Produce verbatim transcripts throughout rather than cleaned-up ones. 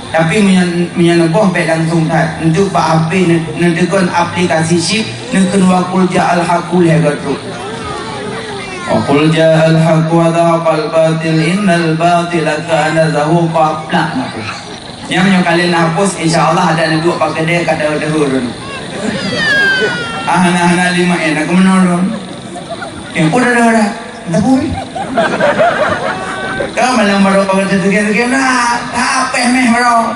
Tapi meunyoe, meunyoe neuboh bèk langsung that. Enteuk bak H P neu-, neuteukon aplikasi chip, neukheun wa qul ja'al haqqu lhèe goe trok. Wa qul ja'al haqqu wa zahaqal batil innal batila kana zahuqa. Plak, mati. Nyan meunyoe ka lheueh neuhapus, insya Allah adak neuduek bak keudè ka deuh-deuh ureueng. Ah, hana, hana lima en, aku meunurun. Nyang pun ada dah. Entah pun. Kau malam baru kau kata tiga-tiga, nah, tak apa meh baru.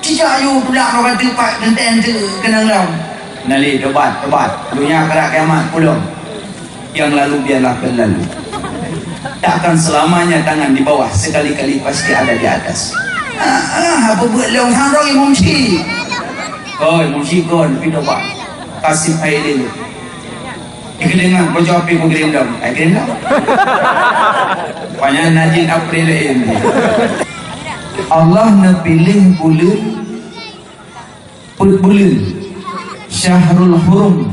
Cicak yu pula kau kata pak tentang tu kenang dalam. Nali, tobat, tobat. Dunia akhirat kiamat, pulang. Yang lalu biarlah berlalu. Takkan selamanya tangan di bawah, sekali-kali pasti ada di atas. Ah, ah, apa buat lewat hang rong Imam Syik? Oh, Imam Syik kon, tapi tobat. Kasih air dulu. Dikedengar, bocor api ku gerindam. Ai gerindam. Banyak najin April lain. Allah neupiléh buleuen, peuet buleuen, Syahrul Hurum.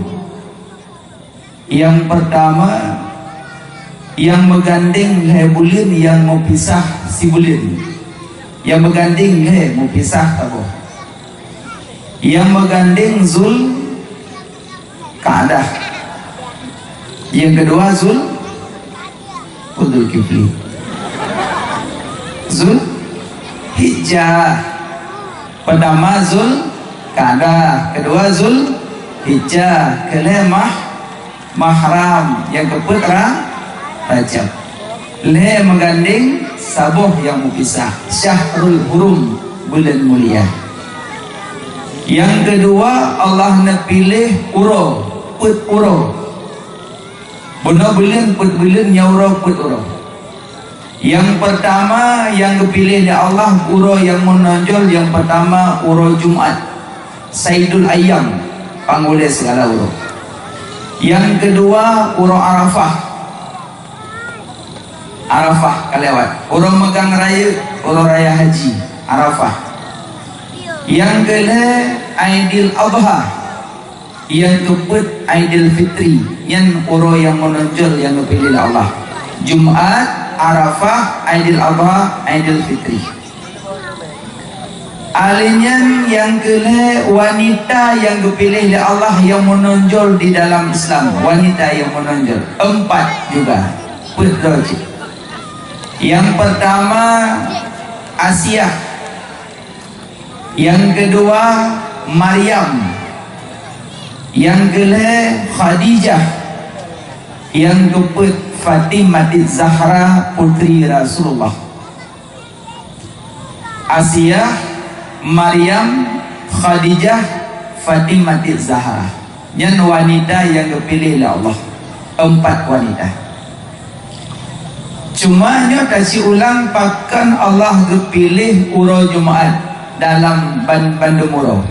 Nyang peurtama, nyang meugandeng lhèe buleuen, nyang meupisah sibuleuen. Nyang meugandeng lhèe, meupisah saboh. Nyang meugandeng Zul Qa'dah. Nyang keudua Zul, Zul Kifli. Zul Hijjah. Peurtama Zul Qa'dah, keudua Zul Hijjah, keulhèe Mah-, Mahram, nyang keupeuet Ra-, Rajab. Lhèe meugandeng, saboh nyang meupisah, Syahrul Hurum, buleuen mulia. Nyang keudua, Allah neupiléh uroe, peuet uroe. Bunoe buleuen, peuet buleuen, nyoe uroe, peuet uroe. Nyang peurtama nyang geupiléh lé Allah, uroe nyang meunonjol nyang peurtama uroe Jumat, Saidul Ayyam, panghulèe sigala uroe. Nyang keudua uroe Arafah. Arafah ka lewat. Uroe meugang rayeuk, uroe raya haji, Arafah. Nyang keulhèe Aidil Adha. Nyang keupeuet Aidil Fitri, nyan uroe nyang meunonjol nyang geupiléh lé Allah. Jumat, Arafah, Aidil Adha, Aidil Fitri. Alèh nyan nyang keulhèe wanita nyang geupiléh lé Allah nyang meunonjol di dalam Islam, wanita nyang meunonjol. Empat juga, peuet droe cit. Nyang peurtama Asiah, nyang keudua Maryam, nyang keulhèe Khadijah, nyang keupeuet Fatimah Zahra putri Rasulullah. Asiah, Maryam, Khadijah, Fatimah Zahra. Nyan wanita nyang geupiléh lé Allah. Empat wanita. Cuma nyoe tasiulang pakon Allah geupiléh uroe Jumat dalam ban-, bandum uroe.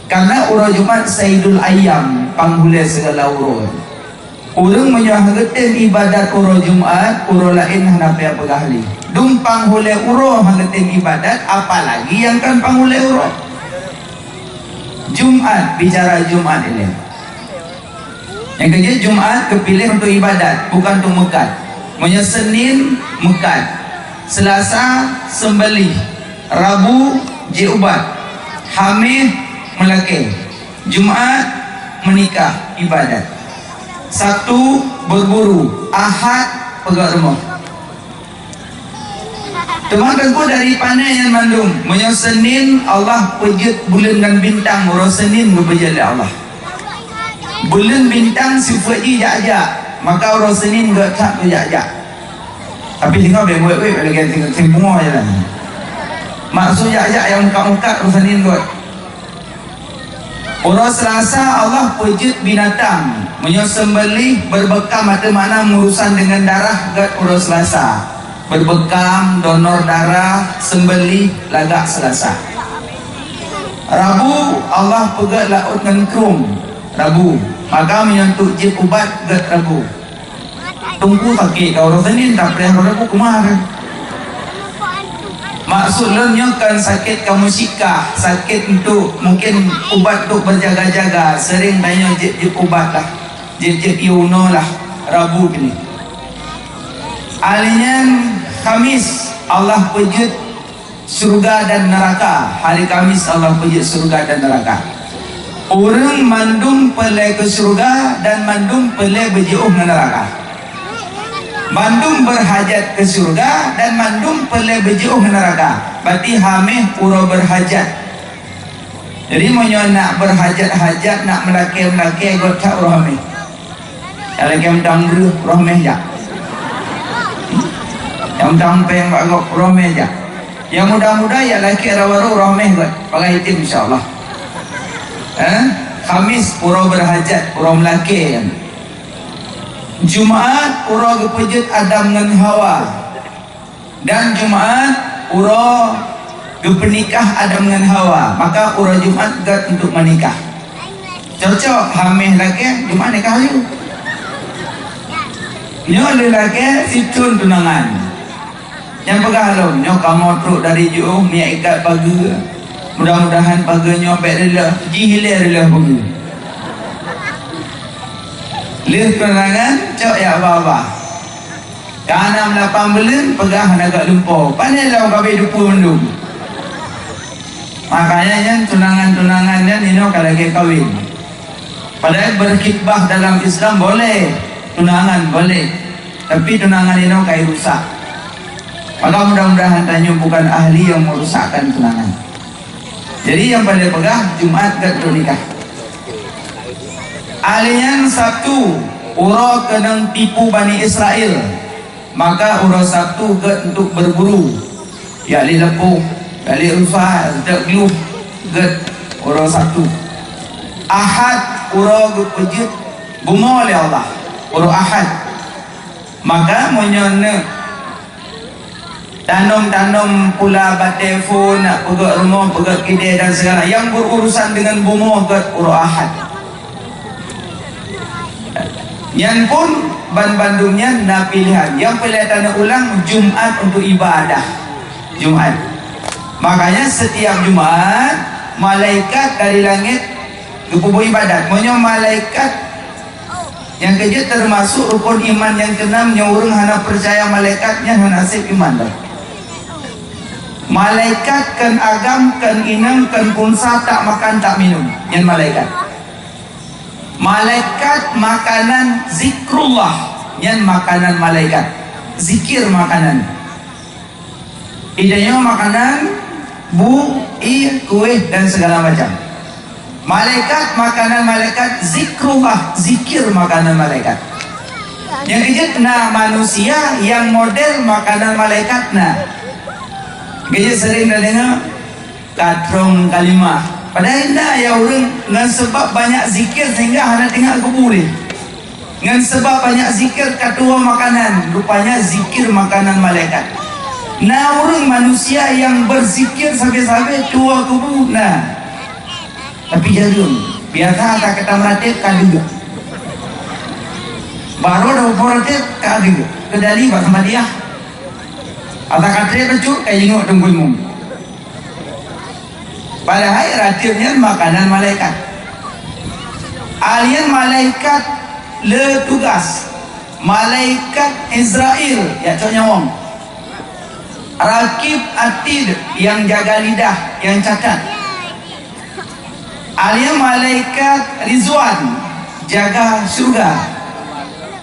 Karena uroe Jumat Saidul Ayyam, panghulèe sigala uroe. Ureueng meunyoe hana geutem ibadat uroe Jumat, uroe laén hana payah peugah lé. Dum panghulèe uroe hana geutem ibadat, apalagi nyang kon panghulèe uroe. Jumat, bicara Jumat ilèe. Nyang keujeuet Jumat geupiléh untuk ibadat, bukan untuk meukat. Meunyoe Senin meukat, Selasa seumbelih, Rabu jiubat, Hamis meulakèe, Jumat meunikah ibadat, Sabtu berburu, Ahad peugöt rumoh. Teuma teungku dari pané nyan mandum, meunyoe Senin Allah peujeuet buleuen ngon bintang, uroe Senin geupeujeuet lé Allah. Buleuen bintang sifeuet jih jak-jak, maka uroe Senin geuh that jak-jak. Tapi singoh bèk buet-buet lagèe sing, sing pungoh jalan. Maksud jak-jak nyang mukat-mukat uroe Senin geuh. Uroe Selasa Allah peujeuet binatang, meunyoe seumbelih berbekam ateueh makna urusan deungon darah gèt uroe Selasa. Berbekam, donor darah, seumbelih lagak Selasa. Rabu Allah peugèt laôt ngon krueng, Rabu. Maka meunyoe untuk jieb ubat gèt Rabu. Teungku sakét ka uroe Senin, tapi uroe Rabu keumah. Maksud lôn nyoe kan sakét kamoe sikah, sakét untuk mungkin ubat untuk berjaga-jaga, sering tanyoe jieb-jieb ubat lah, jieb-jieb ié unoe lah, Rabu keunoe. Alèh nyan Khamis Allah peujeuet Syurga dan neuraka. Hari Kamis Allah peujeuet syurga dan neuraka. Ureuëng mandum peureulée keu syurga dan mandum peureulée beujiôh ngon neuraka. Mandum beurhajat keu syurga dan mandum peureulée beujiôh ngon neuraka. Berarti haméh uroe beurhajat. Jadi, meunyoe nak beurhajat-hajat, nak meulakée-meulakée, göt that uroe haméh. Nyang lakée mantong breueh, roh méh jak. Nyang mantong péng bak gob, roh méh jak. Nyang muda-muda, nyang lakée rot barô, roh méh göt. Pakai item, insya Allah. Eh? Khamis, uroe beurhajat, uroe meulakée nyan. Jumaat, uroe geupeujeuet Adam ngon Hawa. Dan Jumaat uroe geupeunikah Adam ngon Hawa, maka uroe Jumaat göt untuk meunikah. Cocok, haméh lakée, Jumaat nikah laju. Nyoe lheueh lakée sithon tunangan. Nyang peugah lom, nyoe kamoe trok dari jiôh, miet ikat pageue. Mudah-mudahan pageue nyoe bék reuloh, jih ilée reuloh pageue. Lheueh tunangan, cok jak babah. Ka nam lapan buleuen, peugah hana göt lumpoe. Pane lom ka abéh dupeue mandum. Makanya nyan tunangan-tunangan nyan inoe ka lagée kawin. Padahai berkhitbah dalam Islam boleh, tunangan boleh. Tapi tunangan inoe ka rusak. Maka mudah-mudahan tanyoe bukan ahli yang merusakkan tunangan. Jadi nyang paleng peugah Jumaat göt untuk nikah. Alèh nyan Sabtu, uroe keunong tipu Bani Israel. Maka uroe Sabtu göt untuk berburu. Jak lé lapôh, jak lé rusa, jak glôh, göt uroe Sabtu. Ahad, uroe geupeujeuet bumoe lé Allah. Uroe Ahad. Maka meunyoe neuh tanom-tanom pula batée phon, nak peugöt rumoh, peugöt keudè dan segala nyang berurusan dengan bumoe göt uroe Ahad. Nyan pun ban bandum nyan na pilihan. Nyang peureulèe taneuk ulang Jumaat untuk ibadah. Jumaat. Makanya setiap Jumaat malaikat dari langit geupeubuet ibadat. Meunyoe malaikat Nyang keujeuet teumasok rukon iman nyang keunam, nyoe ureuëng hana peucaya malaikat nyan hana sép iman lom. Malaikat kon agam, kon inong, kon punsa, tak makan, tak minum, nyan malaikat. Malaikat makanan zikrullah, nyan makanan malaikat. Zikir makanan. Di tanyoe makanan, bu, ié, kueh, dan segala macam. Malaikat, makanan malaikat, zikrullah, zikir makanan malaikat. Nyang keujeuet na manusia nyang model makanan malaikat na. Keujeuet sering tadeungoe, ka trong kalimah. Padahai na ya ureuëng ngon sebab banyak zikir sehingga hana teuingat keu bu lé. Ngon sebab banyak zikir ka tuwoe makanan, rupanya zikir makanan malaikat. Na ureuëng manusia nyang beuzikir sabe-sabe tuwoe keu bu na. Tapi jareueng, biasa ata ka tameuratéb ka deuk. Barô dah meumeuratéb ka deuk. Keudali bak Ahmadiyah. Ata ka trép bacut ka jingok Teungku Imum. Padahai ratéb nyan makanan malaikat. Alèh nyan malaikat le tugas. Malaikat Izrail, jak cok nyawöng. Rakib Atid, nyang jaga lidah, nyang catat. Alèh nyan malaikat Rizwan, jaga syeuruga.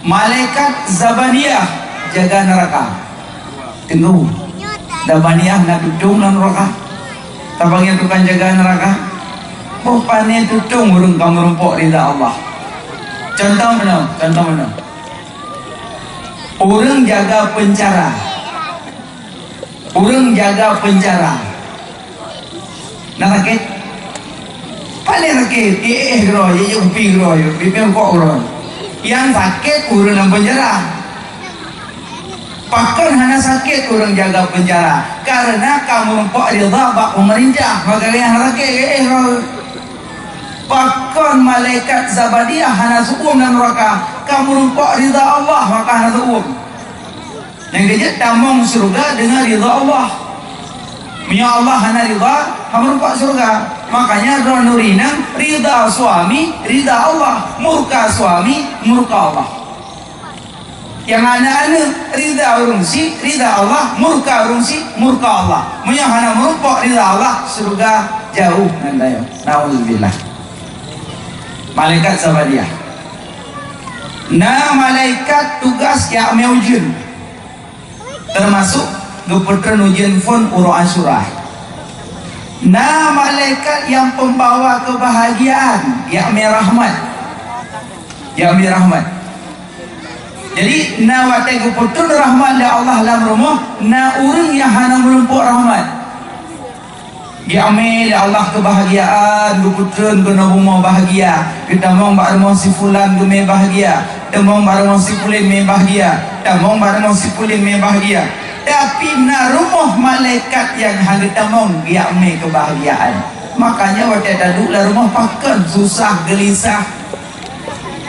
Malaikat Zabaniah, jaga neuraka. Teungku, Zabaniah na tutong lam neuraka. Tapanggil tukang jaga neuraka. Boh pane tutong ureuëng ka meurumpok rida Allah. Contoh meunoe, contoh meunoe. Ureuëng jaga peuncara. Ureuëng jaga peuncara. Na sakét? Paleng sakét, iéh keudroe, iéh kupi keudroe, pipéng kok keudroe. Nyang sakét ureuëng lam peunjara. Pakon hana sakét ureuëng jaga peunjara? Kareuna ka meurumpok rida bak peumeurintah, maka geuh hana sakét, iéh keudroe. Pakon malaikat Zabadiah hana seuuem lam neuraka? Ka meurumpok rida Allah, maka hana seuuem. Nyang keujeuet tamong syeuruga deungon rida Allah. Meunyoe Allah hana rida, hana meurumpok syeuruga. Makanya droeneuh rinang rida suami, rida Allah, murka suami, murka Allah. Nyang aneuëk-aneuëk, ridha ureuëng syiek, ridha Allah, murka ureuëng syiek, murka Allah. Meunyoe hana meurumpok ridha Allah, syeuruga jauh ngon tanyoe. Nauzubillah. Malaikat Zabaniah. Na malaikat tugaih jak mé ujeuen, teumasok geupeutreun ujeuen phon uroe Asyura. Na malaikat nyang peumbawa keubahgiaan, jak mé rahmat. Jak mé rahmat. Jadi, na watée geupeutreun rahmat lé Allah lam rumoh, na ureuëng nyang hana meurumpok rahmat. Geujak mé lé Allah keubahgiaan, geupeutreun keunoe bumoe bahgia. Geutamong bak rumoh si fulan geumé bahgia, tamong bak rumoh si pulen mé bahgia, tamong bak rumoh si pulen mé bahgia. Tapi na rumoh malaikat nyang hana geutamong geujak mé keubahgiaan. Makanya watée taduek lam rumoh pakon susah geulisah.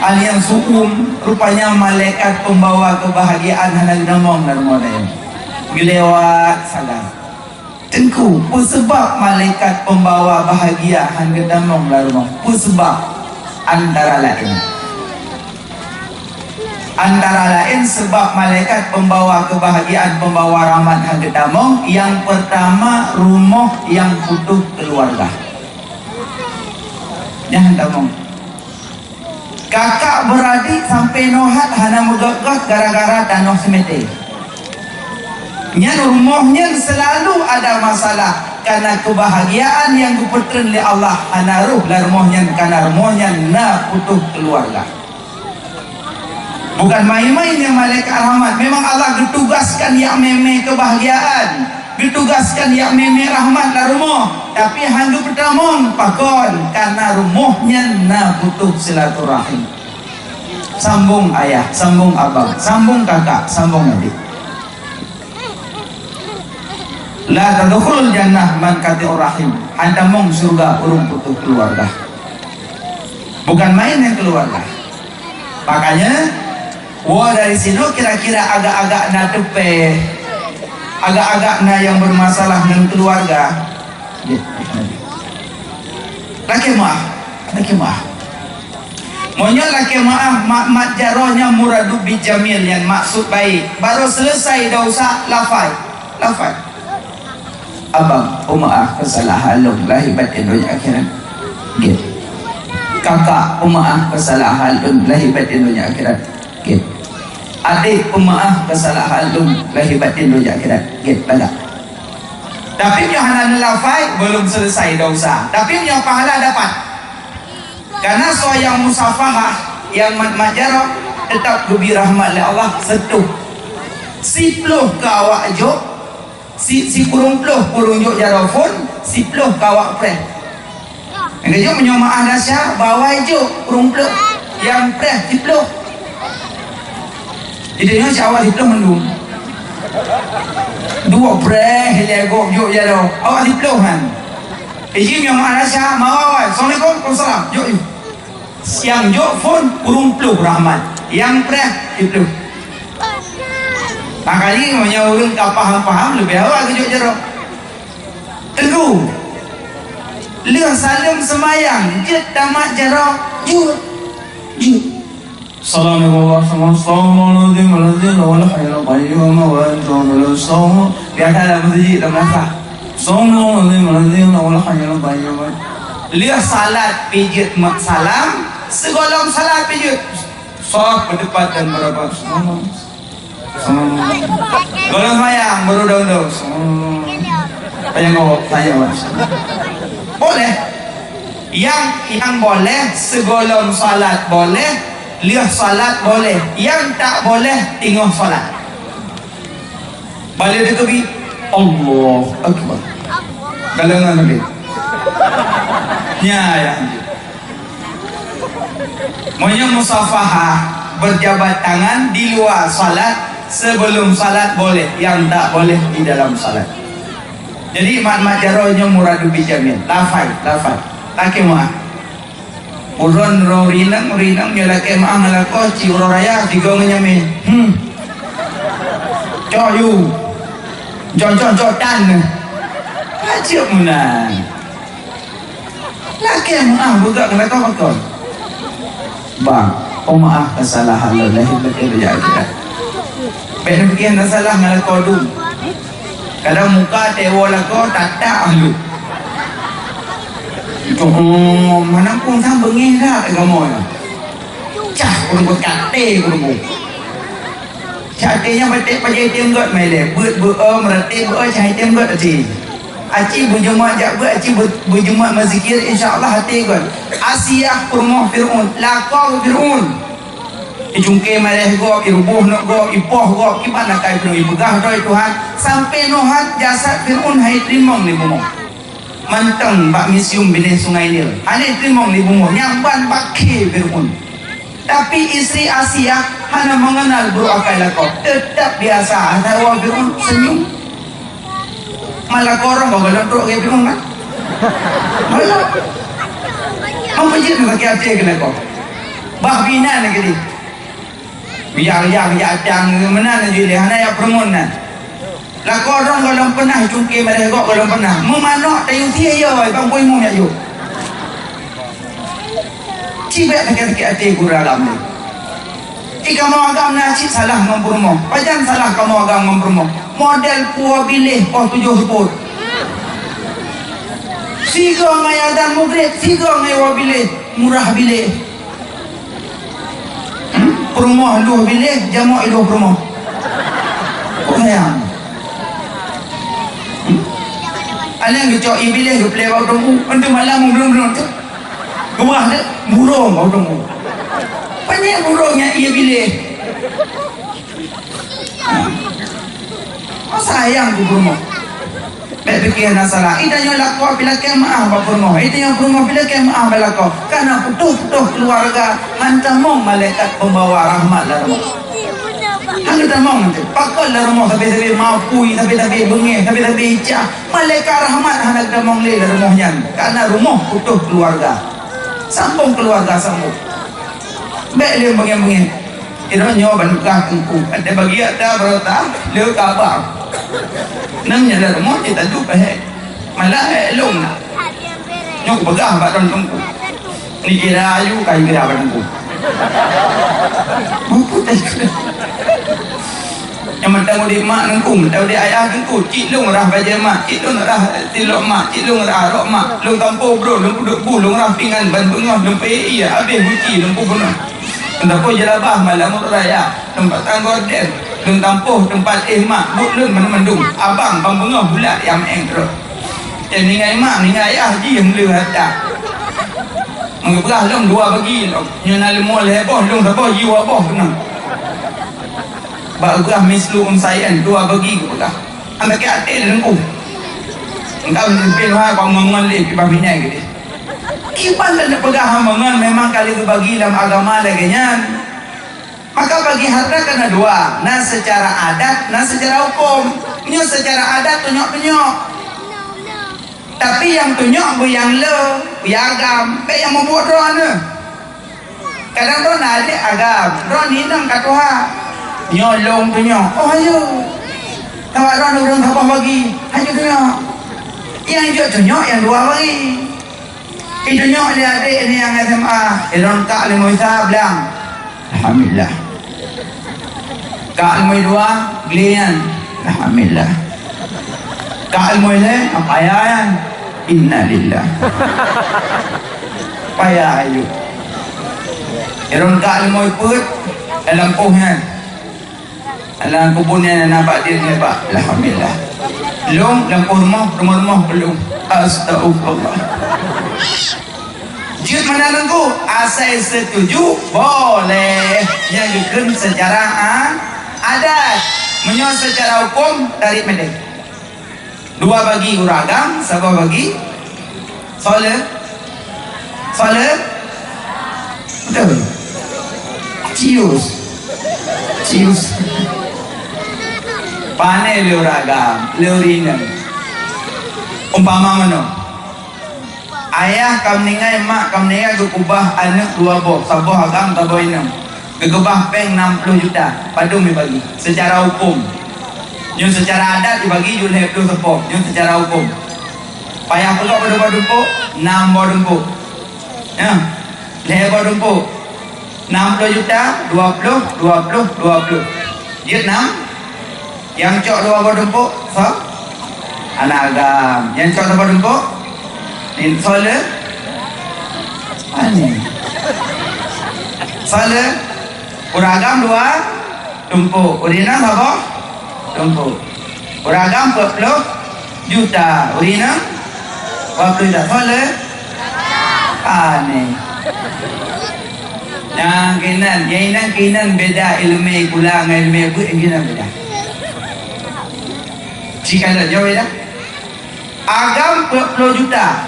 Aliang su'um, rupanya malaikat peumbawa keubahgiaan hana geutamong lam rumoh nyan. Geulewat sagai. Teungku, peue seubab malaikat peumbawa bahgia hana geutamong lam rumoh? Peue seubab? Antara laén, antara laén seubab malaikat peumbawa keubahgiaan, peumbawa rahmat hana geutamong, nyang peurtama rumoh nyang putôh keuluwarga. Nyan hana geutamong. Kakak beuradik sampoe nyoe hat hana meugöt-göt gara-gara tanoh seumete. Nyan rumoh nyan seulalu ada masalah, kareuna keubahgiaan nyang geupeutreun lé Allah hana rhoh lam rumoh nyan, kareuna rumoh nyan na putôh keuluwarga. Bukan main-main nyang malaikat rahmat. Memang Allah geutugaskan jak mé-mé keubahgiaan. Geutugaskan jak mé-mé rahmat lam rumoh, tapi hana geupeutamong. Pakon? Kareuna rumoh nyan na putôh silaturahim. Sambong ayah, sambong abang, sambong kakak, sambong adék. La tadkhulul jannah man qati'ur rahim. Hana tamong syeuruga ureuëng putôh keuluwarga. Bukan main nyang keuluwarga. Makanya, woe dari sinoe kira-kira agak-agak na teupéh, agak-agak na nyang bermasalah ngon keuluwarga. Lakée meuáh, lakée meuáh. Meunyoe lakée meuáh, mat-mat jaroe nyan muradu bijamil nyan maksud baik. Barô seuleusai desya, lafai. Lafai. Abang, peumaáh keusalahan lôn lahé baten donya akhirat. Gét. Kakak, peumaáh keusalahan lôn lahé baten donya akhirat. Gét. Adék, peumaáh keusalahan lôn lahé baten donya akhirat. Gét, balak. Tapi nyoe hana neulafai, belum selesai dosa. Tapi nyoe pahala dapat. Karena soe nyang musafahah, nyang mat-mat jaroe, teutap geubri rahmat lé Allah seutoh. Siploh keu awak jok, si, sikureueng ploh kureueng jok jaroe phon, siploh keu awak preh. Nyang jok meunyoe meuáh desya, bak awai jok kureueng ploh, nyang preh siploh. Jadi nyoe si awak siploh mandum. Dua preh ilée gob jok jaroe. Awak siploh kan. Iji nyang meuáh desya, meuáh awai. Assalamualaikum, waalaikumsalam. Jok, jok. Nyang jok phon kureueng ploh rahmat. Nyang preh siploh. Makajih meunyoe ureuëng ka paham-paham, leubeh awai geujok jaroe. Teungku, lheueh saleuem seumayang, jeuet tamat jaroe, jeuet, jeuet. Assalamualaikum warahmatullahi wabarakatuh. Biasa lam masjid, lam madrasah. Lheueh salat pih jeuet mat salam, sigohlom salat pih jeuet. Saf beudepan dan beureubat. Gohlom seumayang, beurudong-dong. Panyang gawok, panyang gawok. Boleh. Nyang, nyang boleh, sigohlom salat boleh, lheueh salat boleh. Nyang tak boleh, teungoh salat. Balik di tepi, Allahu Akbar. Galangan Nabi. Nya, ya. Meunyoe musafahah, berjabat tangan di luar salat, sebelum salat boleh, yang tak boleh di dalam salat. Jadi, mat-mat jaroe nyoe muradu bijamil. Lafai, lafai. Lakée meuáh. Uroe nyoe rinang, rinang nyoe lakée meuáh ngon lakoe, ci uroe raya, tiga ngon nyamé. Hmm. Cok yu. Cok, cok, cok tan. Ajeueb meunan. Lakée meuáh beugak keu lakoe pakon? Bang, peumaáh keusalahan lôn lahé baten donya akhirat. Bèk neupiké hana salah ngon lakoe dum. Kadang muka teuwoe lakoe, tatak ahlu. Cok, mana pun sang beungéh dak kamoe. Cah pun buat katé pun bu. Cah até nyang baték pajan item gét mai lé. Beuet beuet, meuratéb beuet, cah item gét até. Aci beujeumat jak beuet, aci beu-, beujeumat meuzikir, insya Allah até gét. Asiah peurumoh Fir'aun, lakoe Fir'aun. Icungké mareh gob, iruboh neuk gob, ipoh gob, kiban akai Fir'aun, ipeugah droe Tuhan, sampoe nyoe hat jasad Fir'aun han iteurimong lé bumoe. Mantong bak museum binéh Sungai Nil, hana iteurimong lé bumoe, nyang ban bak khé Fir'aun. Tapi istri Asiah hana mengenal buruk akai lakoe, teutap biasa, atawa Fir'aun seunyum. Malah korong bak gohlom trok gaya bingung kan? Malah. Mau pejit na sakit hati kena kau. Bah bina na gini. Biar yang jajang mana na jadi hana ya peremun na. Lah korong gohlom pernah cungke mareh gok gohlom pernah. Memanok tayu sia ya bang boy mu ya yuk. Cibek sakit-sakit hati guru agam ni. Di kamoe agam na cit salah ngon peurumoh. Pajan salah kamoe agam ngon peurumoh? Model puwoe biléh poh tujoh seupôt. Sigoe ngon adan mugreb, sigoe ngon woe biléh, murah biléh. Hmm? Peurumoh luh biléh, jamoe luh peurumoh. Kok sayang? Hmm? Alèh geucok ie biléh geuplè bak teungku, entu malam meubloe-bloe tu. Keubah dek burung bak teungku. Panyek burung nyang ie biléh. Oh, sayang ku peurumoh. Bèk pikir hana salah. Ita nyoe lakoe pih lakèe meu'ah bak peurumoh. Ita nyoe peurumoh pih lakèe meu'ah bak lakoe. Karena putôh-putôh keuluwarga han tamong malaikat peumbawa rahmat lam rumoh. Han geutamong teuh. Pakon lam rumoh sabe-sabe mapui, sabe-sabe beungéh, sabe-sabe icah. Malaikat rahmat hana geutamong lé lam rumoh nyan. Karena rumoh putôh keuluwarga. Sambông keuluwarga sambông. Bèk lé beungéh-beungéh. Sidroe nyoe ban peugah teungku, até bagi ata barô ta le kaba. Nam nyang lam rumoh jih tadu pahé. Malah eh lôn na. Nyoe kupeugah bak droe teungku. Ni kira ayu kai kira bak teungku. Buku tadi. Nyang mantong udép mak teungku, mantong udép ayah teungku. Cit lôn rhah bajèe mak, cit lôn rhah tilok mak, cit lôn rhah rok mak. Lôn tampo brôk, lôn peuduek bu, lôn rhah pingan ban beungoh, lôn peuék ie, abéh guci, lôn peubunoe. Lôn tampo jeulabah malam raya, teumpat tanggor dem, lôn tampoh teumpat éh mak, buet lôn mandum-mandum, abang ban beungoh bulat nyang meu'eng trok. Nyang ninggai mak, ninggai ayah jih meuleuh hareuta. Meugeubeulah lôn dua bagi lôn, nyoe na leumo lhèe boh, lôn saboh jih dua boh keunong. Bak geupeugah mislu unsayain, dua bagi geupeugah. An sakét até lé teungku. Engkau meupimpin wahai kaum ngon-ngon lé, pih bah binéh geuh. Kiban lôn neupeugah hamba ngon memang ka lheueh geubagi lam agama lagèe nyan. Maka bagi harta ka na dua, na seucara adat, na seucara hukôm. Meunyoe seucara adat tunyok-tunyok. Tapi nyang tunyok beu nyang le, beu nyang agam, bèk nyang mubuet droeneuh. Kadang droeneuh na jih agam, droeneuh inong ka tuha. Nyoe lôn tunyok, oh ayo. Awak droeneuh ureueng saboh bagi, hanjeuet tunyok. Nyang jeuet tunyok nyang dua bagi. Itunyok lé adék ni nyang S M A, ilôn kak leumo isa blang. Alhamdulillah. Kak leumo dua, glé nyan. Alhamdulillah. Kak leumo lhèe, payah nyan. Innalillah. Payah ayu. Ilôn kak leumo peuet, dalam poh nyan. Alah kubun nyan na bak dia nyan bak. Alhamdulillah. Lôn lam rumoh, rumoh-rumoh belum. Astagfirullah. Jeuet meunan teungku, asai setuju boleh. Nyang geukheun secara a-, adat. Meunyoe secara hukum tarik meudeh. Dua bagi ureueng agam, saboh bagi soe le? Soe le? Betul. Cius. Cius. Pane le ureueng agam, le ureueng inong. Umpama meunoe. Ayah ka meuninggai, mak ka meuninggai, geukeubah aneuk dua boh, saboh agam, saboh inong. Geukeubah péng nam ploh juta, padum jibagi? Seucara huköm. Nyoe seucara adat jibagi jeuet lhèe ploh seupôt, nyoe seucara huköm. Payah peugöt padum boh tumpôk? Nam boh tumpôk. Nyoe, lhèe boh tumpôk. Nam ploh juta, dua ploh, dua ploh, dua ploh. Jeuet nam? Nyang cok dua boh tumpok, soe? Aneuk agam. Nyang cok dua boh tumpok? Nin-, soe le? Aneh. Soe le? Ureueng agam dua tumpok. Ureueng inong saboh tumpok. Ureueng agam peuet ploh juta. Ureueng inong dua ploh juta. Soe le? Aneh. Nyang keunan, nyang inan keunan beda ileumèe sikula ngon ileumèe beuet, nyang keunan beda. Ci kalon, nyoe beda. Agam peuet ploh juta.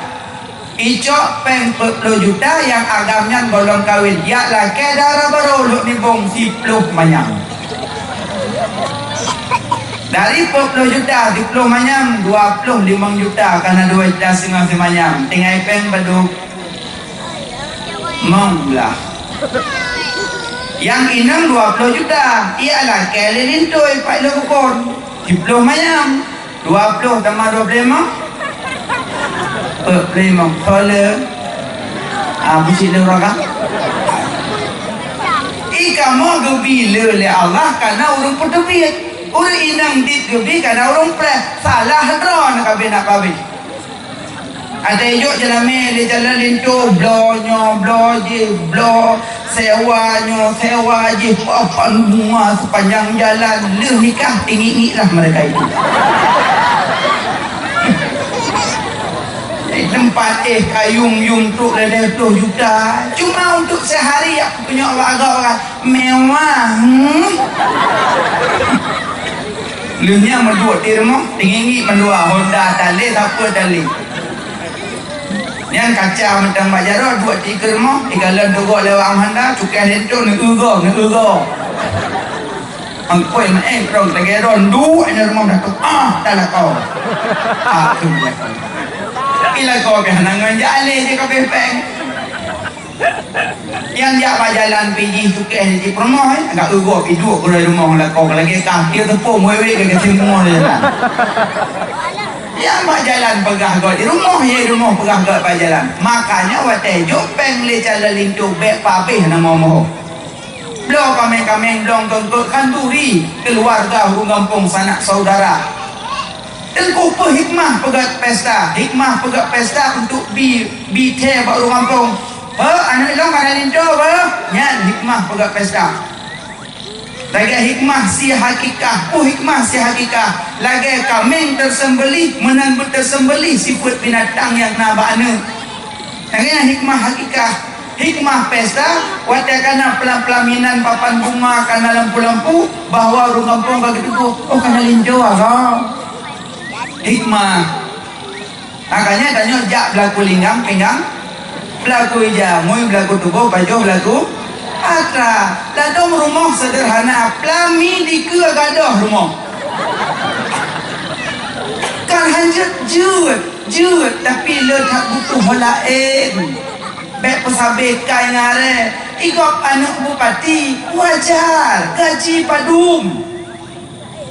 Icok péng peuet ploh juta, nyang agam nyan gohlom kawen. Jak lakèe dara barô lhok nibong siploh manyam. Dari peuet ploh juta, siploh manyam, dua ploh limong juta, ka na dua juta seungoh simanyam. Tinggai péng padum? Limong blah. Nyang inong dua ploh juta, jak lakèe lé linto pat lhok bukon. Siploh manyam. Dua ploh tamah dua ploh limong? Peuet ploh limong. Soe le? Ah, bucik le ureueng ka? I kamoe geubi le lé Allah kana ureueng peuteubiet. Ureueng inong dit geubi kana ureueng preh. Salah droeneuh ka bina pabéh. Ada ijok jalamé lé jalan linto, bloe nyoe, bloe jih, bloe sewa nyoe, sewa jih, papan bunga sepanjang jalan, lheueh nikah, ingat-ingatlah mereka itu. Di tempat éh kayum-yum trok lhèe ploh juta, cuma untuk sehari ya punya awak agak orang. Mewah, hmm? Lheueh nyan meuduek di rumoh, teungieng-ngieng mandua, Honda talé, sapeue talé. Nyan kaca mantong bak jaroe, duek di keue rumoh, ikalon teugoe lewat Honda, cukéh lintô, neueu goe, neueu goe. Angkoi maén rong, lagèe rong, duek nyan rumoh dah tu, ah, dah lakoe. Ah, tu lakoe. Tapi lakoe pih hana ngon jak alé jih ka péng. Nyang jak bak jalan pih jih cukéh jih peurumoh, eh, agak eugoe pih duek keudroe rumoh lakoe lagèe kah, dia teupeue wék-wék lagèe simumoh di jalan. Nyang bak jalan peugah goe di rumoh, ye di rumoh peugah goe bak jalan. Makanya watèe jok péng lé calon linto bèk pabéh na momoh. Bloe kaméng-kaméng, bloe eungkôt-eungkôt, khanduri keuluwarga ureueng gampông sanak saudara. Teungku peue hikmah peugöt pesta? Hikmah peugöt pesta untuk bi, bi thèe bak ureueng gampông. He, aneuk lôn ka na linto, beuh? Nyan hikmah peugöt pesta. Lagèe hikmah si hakikah. Peue hikmah si hakikah? Lagèe kaméng teuseumbeulih, meunan beuteuseumbeulih sifeuet binatang nyang na bak aneuk. Lagèe nyan hikmah hakikah. Hikmah pesta, watèe ka na peula-, peulaminan, papan bunga, ka na lampu-lampu, bahwa ureueng gampông ka geuteupeue, "Oh, ka na linto, ah." Hikmah. Makanya tanyoe jak beulaku linggang, pinggang, beulaku ija, ngui beulaku tuboh, pajoh beulaku atra. Ladôm rumoh seudeurhana, peulami dikeue gadoh rumoh. Kan hanjeuet jeuet, jeuet, tapi le that butoh laén. Bèk peusabe kai ngon aré, i gob aneuk bupati, wajar, gaji padum.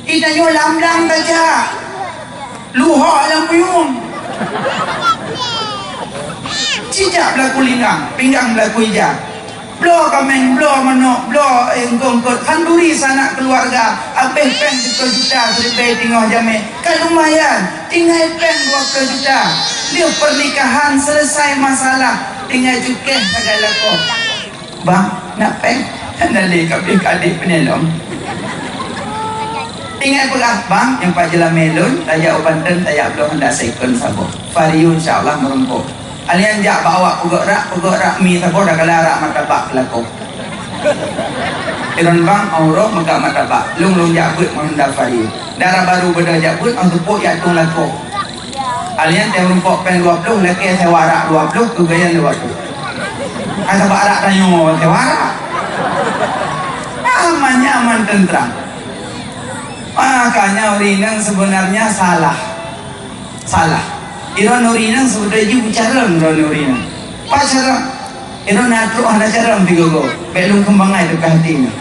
I tanyoe lam-lam tajak. Luhok lam buyueng. Jijak beulaku linggang, pinggang beulaku ija. Bloe kaméng, bloe manok, bloe, eh, eungkôt-eungkôt, khanduri sanak keuluwarga, abéh péng siplôh juta siribèe teungoh jamèe. Ka lumayan, tinggai péng dua ploh juta. Lheueh pernikahan, selesai masalah, tinggai cukéh sagai lakoe. "Bang, nak péng?" "Hana lé, ka abéh keu adék peuneulong." Tinggai peugah, "Bang, nyoe pat jeulamèe lôn, tajak u Banten, tajak bloe Honda second saboh. Vario insya Allah meurumpok." Alèh nyan jak bak awak peugöt rak, peugöt rak mi saboh, dak kala rak martabak keu lakoe. Iron bang, uroe meugah martabak, lôn, lôn jak beuet ngon Honda Vario. Dara barô beudôh jak beuet, 'oh seupôt jak tueng lakoe. Alèh nyan teuh meurumpok péng dua ploh, lakèe sewa rak dua ploh, keu gaya dua ploh. Ka sabab rak tanyoe sewa rak. Aman nyaman, teuntram. Makanya ureueng inong sebenarnya salah. Salah. Iron ureueng inong seudeh jih beucarông droeneuh ureueng inong. Pat carông? Iron na trok hana carông sigoe-goe. Bèk lôn keumbang ai teuka hati nyoe.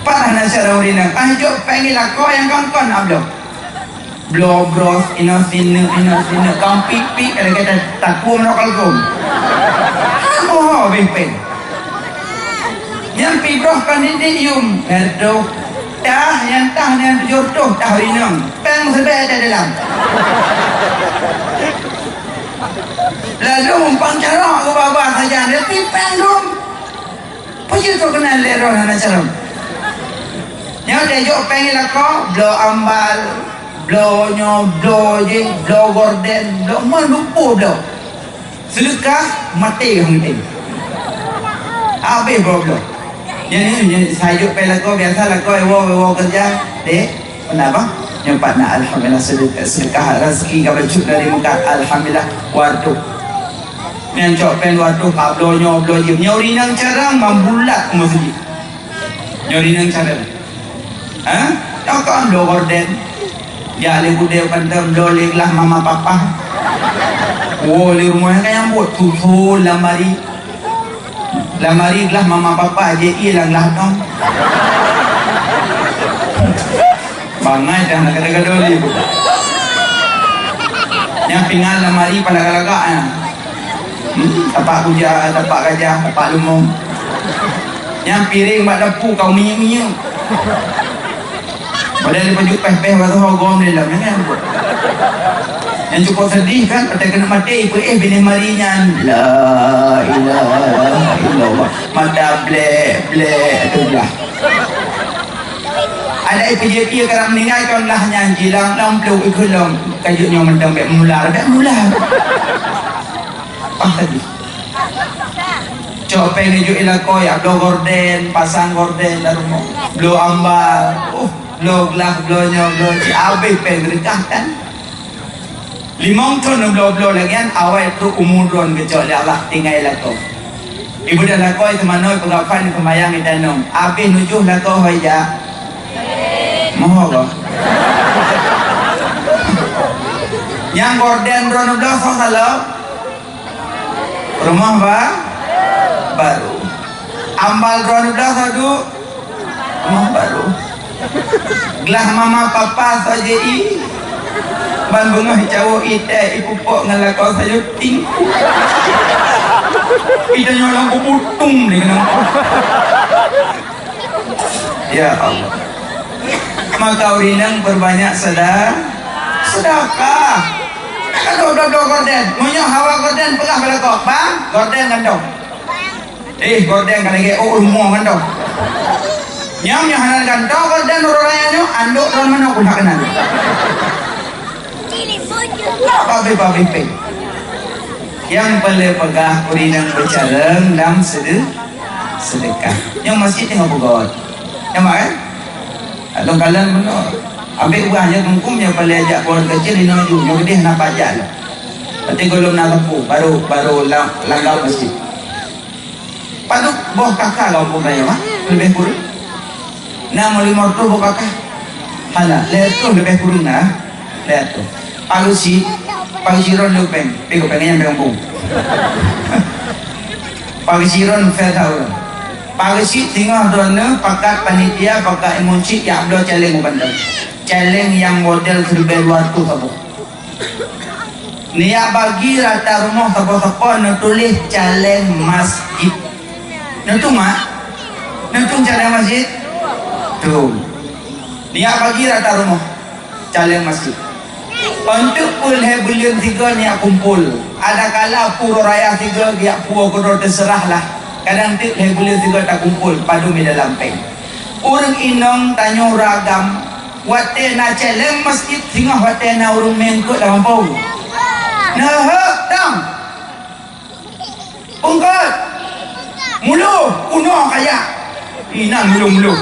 Pat hana carông ureueng inong. Ah, jok péng i lakoe nyang kon-kon abloh. Bloe bros, inoe sineuk, inoe sineuk. Kong pik-pik, lagèe ta-, takue manok kalkun. Hana ho abéh péng. Nyang pih broh kon didik yum, herdoh. Tah, nyang tah nyan tujoh reutôh tah rinong. Péng seubée di dalam. Lalu umpang carông keu babah sajan, tapi péng dum. Peue jeuet keu keunan lé droe hana carông. Nyoe teuh jok péng lakoe, bloe ambal, bloe nyoe, bloe jih, bloe gorden, bloe meunupo bloe. Seudeukah maté hana tém. Habéh goblok. Nyan, nyan, nyan, sayok pih lakoe, biasa lakoe iwoe, iwoe keureuja. Dek, peuna bah? Nyoe pat na, alhamdulillah, seudeukah, seudeukah raseuki ka bacut dari Mekah, alhamdulillah, waduh. Nyan cok péng waduh, ka bloe nyoe, bloe jih. Nyoe rinang carông, mambulat meuseujid. Nyoe rinang carông. Ha? Nyoe kon bloe gorden. Jak lé budé pantom bloe lé glah mama papa. Woe lé rumoh ka nyang buet susun lamari. Lamari glah mama papa jih ie lam glah dong. Bangai dah nak kata-kata lé. Nyang pingan lamari pada galak-galak nyan. Hmm, tapak kuja, tapak gajah, tapak leumo. Nyang piréng bak dapu kau minyeuk-minyeuk. Padahai dipajuk péh-péh bak soe gom di dalam, kan? Nyang cukup sedih kan, padahai keuneuk maté, ipeue eh binéh mari nyan. La ilaha illallah. Mata blek-blek tu lah. Ada ipeujeuet ie karang meninggai kon lah nyan jilang enam puluh ikeu lom. Kajut nyoe mantong bèk mular, bèk mular. Pah tadi. Cok péng neujok i lakoe, ya, bloe gorden, pasang gorden lam rumoh. Bloe ambal, uh, bloe glah, bloe nyoe, bloe cit, habéh péng seudeukah kan. Limong thon neubloe-bloe lagèe nyan, awai trok umu droen geucok lé Allah tinggai lakoe. Ibeudôh lakoe teumanoe peugafan seumayang itanong. Habéh nujoh lakoe hôi jak. Moho goe. Nyang gorden droen neubloe soe salop? Rumoh ba-, baru. Ambal droen neubloe soe duek? Rumoh baru. Glah mama papa soe jih i? Ban beungoh icawoe itèe ipupok ngon lakoe sayup tingku. Itanyoe lam kubutung deh keunong. Ya Allah. Maka ureueng inong perbanyak seda-, sedekah. Kan dua belas gorden. Meunyoe hawa gorden peugah bak lakoe, "Bang, gorden gantong." Eh, gorden ka lagèe oh rumoh gantong. Nyam nyoe hana gantong gorden ureueng raya nyoe, andok droen manok pun hak keunan. Babeh-babeh péng. Nyang peureulèe peugah ureueng inong beucarông lam sede-, sedekah. Nyang masjid teungoh peugöt. Nyaman kan? Along-along bunoe. Ambek ubah nyang kungkung nyang peureulèe jak pohon keucil inoe ju, nyang keudeh na pajak lom. Tapi gohlom na lampu, baru, baru la-, langgang masjid. Padub boh kaka lam kampung raya mah, leubeh kureueng. Na meulimong reutôh boh kaka. Hana, lhèe reutôh leubeh kureueng na. Lhèe reutôh. Pageuh sit, pageuh sit droeneuh péng. Pih keu péng nyan péng kampung. Pageuh sit droeneuh fair thaur. Pageuh sit singoh droeneuh pakat panitia, pakat imum sit, jak bloe caleng u Banten. Caleng nyang model siribèe dua reutôh saboh. Neujak bagi rata rumoh sapo-sapo neutuléh caleng masjid. Neutueng mak? Neutueng caleng masjid? Tueng. Neujak bagi rata rumoh caleng masjid. Untuk peue lhèe buleuen sigoe neujak kumpul. Adakala pue raya sigoe geujak pue keudroe teuseurah lah. Kadang teuk lhèe buleuen sigoe takumpul padum di dalam péng. Ureueng inong tanyoe ragam. Watèe na caleng masjid singoh watèe na ureueng mé eungkôt lam gampông. Neuhok dong. Peungkôt. Muloh, kunoe kajak. Inan muloh-muloh.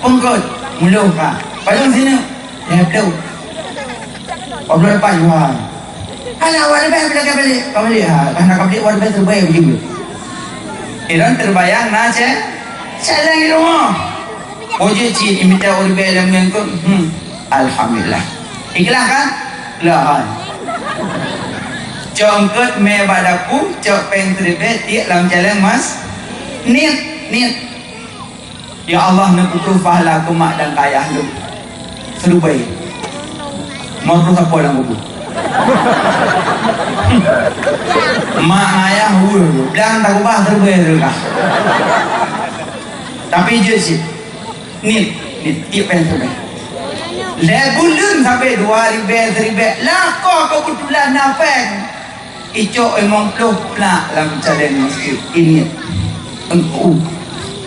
Peungkôt, muloh ka. Padum sineuk? Lhèe plôh. Dua plôh lapan, wah. Alah, awak leubeh bila ka balik. Ka balik, ha. Ka na ka balik, awak leubeh terbaik begitu. Iran terbayang na cek. Caleng di rumoh. Bujur cit imita ureueng lam ngieng keuh. Hmm. Alhamdulillah. Ikhlas kan? Lah. Cok eungkôt mé bak dapu, cok péng siribèe tiek lam caleng mas. Niet, niet. Ya Allah, neupeutrôh pahala keu mak dan keu ayah lôn. Siribèe. Mau terus apa dalam kubur? Mak ayah, weuh, dan tak ubah siribèe tu lah. Tapi jeuet cit. Niet, Tiep péng sabe. Lhèe buleuen sabe dua ribèe, siribèe. Lakoe keubeutulan na péng. Icok limong ploh plak lam caleng masjid. Ini. Teungku.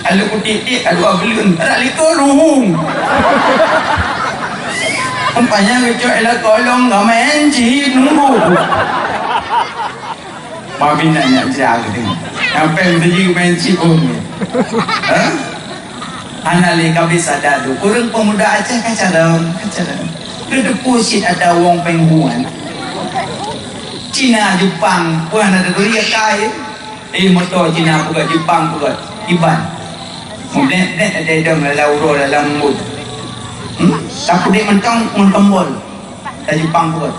Lalu kutiek-tiek ka dua buleuen. Rak likot ruhung. Umpanya geucok ila kolong gamaén cit nunggu. Mami nanya sia geutanyoe. Nyang péng teuji main cibong. Ha? Hana lé ka bisa dadu. Ureueng peumuda Aceh ka carông, ka carông. Geuteupeue cit ata wong péng huan. Cina, Jepang, peue hana teutuléh ka, eh. Eh, moto Cina peugah, Jepang peugah, Iban. Mublek-blek ada idong dalam uroe dalam embun. Hmm? Tapi dek mentong ngon tombol. Ka Jepang peugot.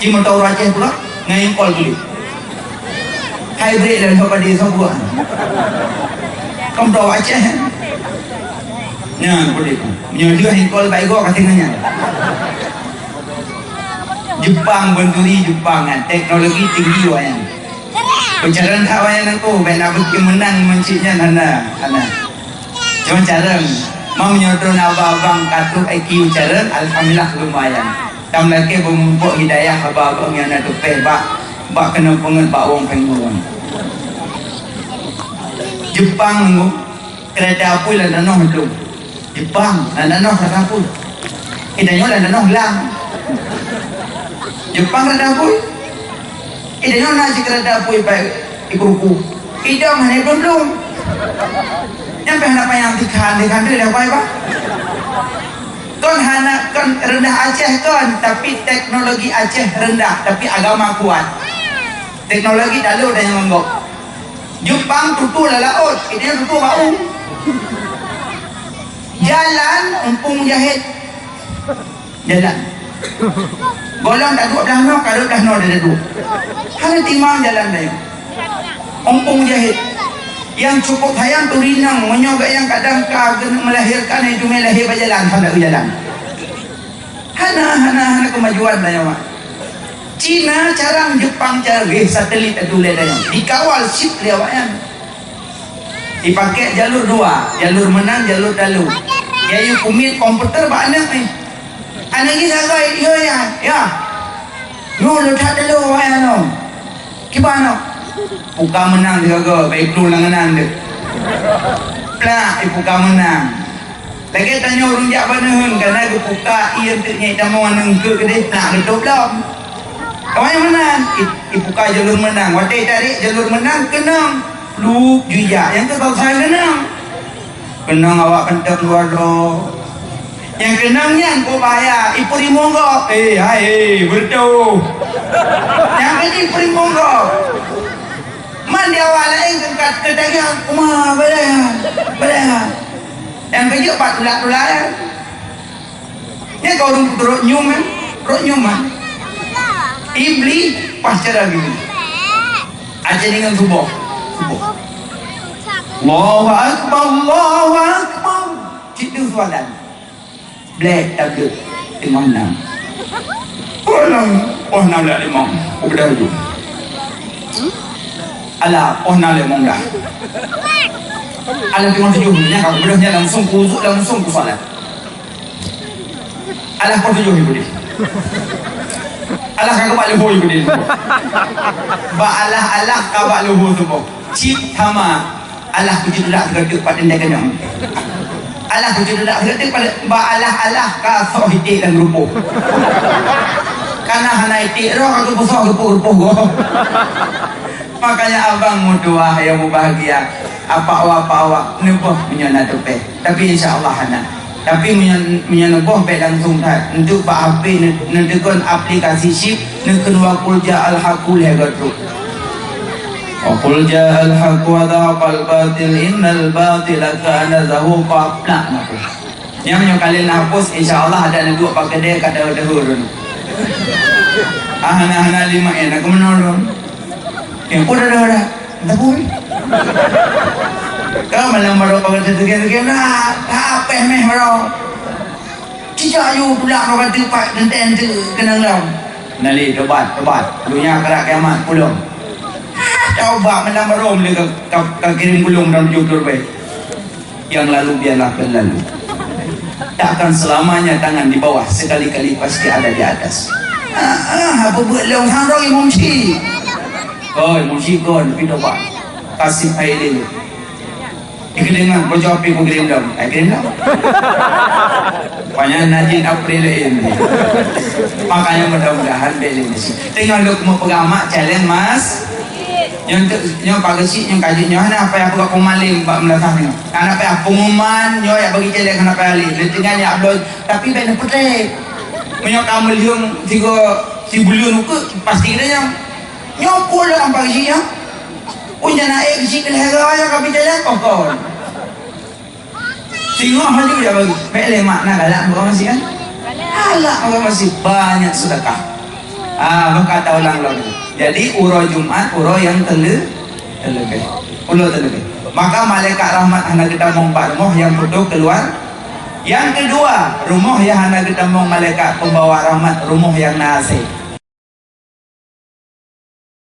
Ji moto ureueng Aceh peugot, ngon engkol geuliet. Hybrid dan soe padé soe peugot. Kon moto Aceh. Nyan peugot. Meunyoe lheueh engkol bak igoe ka tinggai nyan. Jepang, beunturi Jepang nyan, teknologi tinggi awaknyan. Peucaran that awaknyan nangku, bèk na bukeuti meunang meuncit nyan hana, hana. Cuma carông, meunyoe droen abang-abang ka trok I Q carông, alhamdulillah lumayan. Tam lakèe beumuphom hidayah haba-haba nyang na teupèh bak, bak keuneuk peungeut bak wong péng huan. Jepang nyoe, keureuja apui lam tanoh dum. Jepang lam tanoh keureuja apui. Kita nyoe lam tanoh lam. Jepang keureuja apui. Eh, tanyoe na cit keureuja apui bak ibu ruku. Idong hana iblong-blong. Nyan pih hana panyang tikhan, tikhan tu dah kuai bah. Kon hana, kon rendah Aceh kon, tapi teknologi Aceh rendah, tapi agama kuat. Teknologi talu dah nyang manggok. Jepang tutu lam laôt, ini tutu bak u. Jalan empung jahit. Jalan. Gohlom taduek blah noe, ka rhot blah noe taduek. Hana timang jalan tanyoe. Empung jahit. Nyang cukup sayang turi nang, meunyoe gayang kadang ka geuneuk melahirkan, nyang cuma lahé bak jalan, hana jalan. Hana, hana, hana kemajuan tanyoe. Cina carông, Jepang carông, eh, satelit atu lé tanyoe. Dikawal cit lé awaknyan. Dipakai jalur dua, jalur meunang, jalur talu. Yayue kumiet komputer bak aneuk nyoe. Aneuk nyoe sagai, "Yo, ya, ya." "Nyoe le that talu, wahai aneuk." "Kiban nyoe?" "Puka meunang sigoe, bèk iplueng lam inan teuh. Plak, ipuka meunang. Lagèe tanyoe ureueng jak bak neuheun, kana geupuka ié teuk nyang itamong aneuk keudeh, plak, geutôb lom." Awaknyan meunan, i-, ipuka jalur meunang. Watèe itarek jalur meunang, keunong. Plup, jijak. Nyang keu bangsa keunong. Keunong awak keuntông dua droe. Nyang keunong nyan, oh, bahaya. Ipeurimong gob. Eh, hai, eh, beureutoh. Nyang keunong ipeurimong gob. Man di awak laén keu, keu daging, uma, balèe, balèe. Nyang keujeuet pat tulak-tulak, eh. Nyan ka ureueng peutrok nyoe, eh. Trok nyoe, eh. Iblis pas cara gini. Aja dengan suboh. Suboh. Allahu Akbar, Allahu Akbar. Situ sualan. Blek tablet teungoh nam. Ulang, oh, nam lé limong. Udah ju. Alah, oh, nam lé limong dah. Alah, teungoh tujoh. Nyan ka udah nyan langsung ku uzuk, langsung ku salat. Alah, poh tujoh ibu deh. Alah, ka bak luhô ibu deh. Bak alah-alah ka bak luhô suboh. Cit sama. Alah, kujeuet tulak sigoe teuk pat teuntèe keunong. Alah, kujeuet tulak sigoe teuk pat, bak alah-alah ka soh iték lam geureupoh. Kana hana iték roh, ka geupeusoh geupeurupoh gob. Makanya abang meutuah nyang mubahgia, apak wa, apak wa, neuboh meunyoe na teupèh. Tapi insya Allah hana. Tapi meunyoe, meunyoe neuboh bèk langsung that. Enteuk bak H P neu-, neuteukon aplikasi chip, neukheun wa qul ja'al haqqu lhèe goe trok. Wa qul ja'al haqqu wa zahaqal batil innal batila kana zahuqa. Plak, mati. Nyan meunyoe ka lheueh neuhapus, insya Allah adak neuduek bak keudè ka deuh-deuh ureueng. Ah, hana, hana lima, eh, na keumeunong lôn. Eh, peue deuh-deuh dah? Entah peue. Ka malam baroe ka teugen-teugen dah, ka apèh meh baroe. Cicak yu tulak roh ka teupat teuntèe keunong lom. Nalé tobat, tobat. Donya akhirat kiamat pulom. Tobat malam baroe lé ka, ka, ka kirém gulong dalam tujoh ploh ribèe. Yang lalu biarlah berlalu. Tak akan selamanya tangan di bawah, sekali-kali pasti ada di atas. Ah, ah, apa buat lé ureueng droe Imam Syik? Oh, Imam Syik kon, tapi tobat. Kasih air dia. Dikedengar, bojo api ku gerindam. Eh, gerindam. Banyak najin apa dia lain. Makanya mudah-mudahan dia lain. Tengok lu mau pegamak, challenge mas. Nyoe tu, nyoe Pak Geuchik, nyoe Kajik, nyoe hana apa-apa kok peumaleng bak meunasah nyoe. Hana apa-apa pengumuman, nyoe yak bagi célék hana apa-apa lé. Lé tinggai yak bloe, tapi bèk neupeudeh. Meunyoe ka meuleueng tiga sibuleuen ukeue, pasti kita nyang. Nyoe pun lah Pak Geuchik nyoe. Pun jana ék Geuchik keu lhèe raya ka bicélék, oh kon. Singoh laju ya bagi. Bèk lé makna galak bukan masih kan? Galak bukan masih banyak sedekah. Ah, maka tahu lang lagi. Jadi uroe Jumat uroe yang tele telebih. Ulo telebih. Maka malaikat rahmat hana geutamong bak rumoh yang putôh keluar. Yang kedua, rumoh yang hana geutamong malaikat pembawa rahmat rumoh yang na asèe.